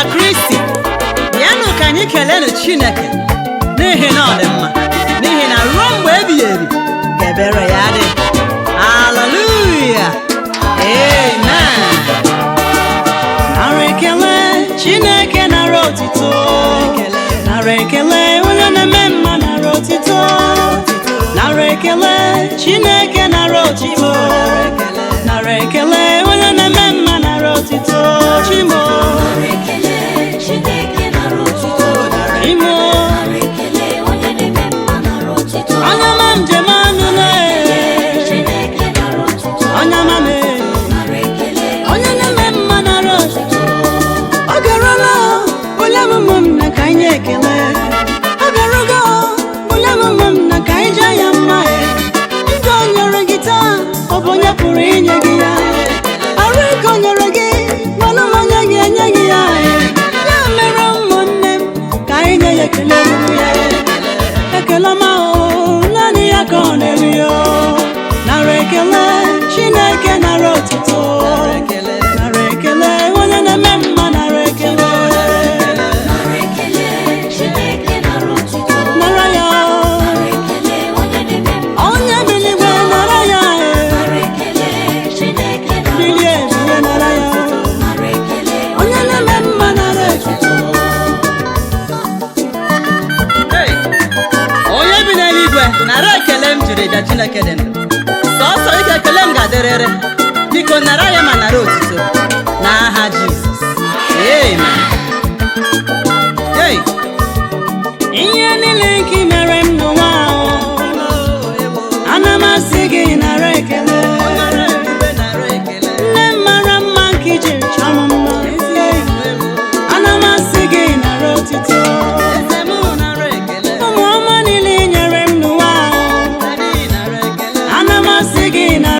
Na Kristi, bịanụ ka anyị kelenụ Chineke n'ihi na ọ dị mma, n'ihi na ruo mgbe ebighị ebi ka ebere ya dị. Haleluya, amen. Nara ekele, Chineke, nara otito. Nara ekele, onye na-eme mma, nara otito. Nara ekele, Chineke, nara otito. Nara ekele, onye na-eme mma, nara otito. Chimo. Ekele Chineke, nara otuto. Imo. Nara ekele, onye na-eme mma, nara otuto. Onye ọma, njem anụle. Chineke, nara otuto. Onye ọma me. Nara ekele. Onye na-eme mma, nara otito. Ọ garala bulie m ụmụ m na ka anyị ekele. Ọ garugo bulie m ụmụ m na ka anyị jaa ya mma e. Ndụ o nyere gị taa, ọ bụ onye pụrụ inye gị ya? Arụ ike o nyere gị, mana m onye ga-enye gị ya e. Ya mere, ụmụnne m, ka anyị nye ya ekele ruru ya e. Ekele ọma o, naanị ya ka ọ na-eri o. Nara ekele, Chineke, nara otuto. Nara ekele, onye na-eme mma, nara ekele. Nara ekele, Chineke, nara otuto. Nara ya. Nara ekele, onye na-eme mma. Onye biligwe, nara ya e. Nara ekele, Chineke, nara Bilie, bilie, nara ya. Nara ekele. Onye na-eme mma, nara otuto. Onye bi n'eluigwe, nara ekele m jiri bịa. Chineke dị ndụ, sọọsọ ike ekele m ga-adịrịrị. Biko nara ya ma nara otuto.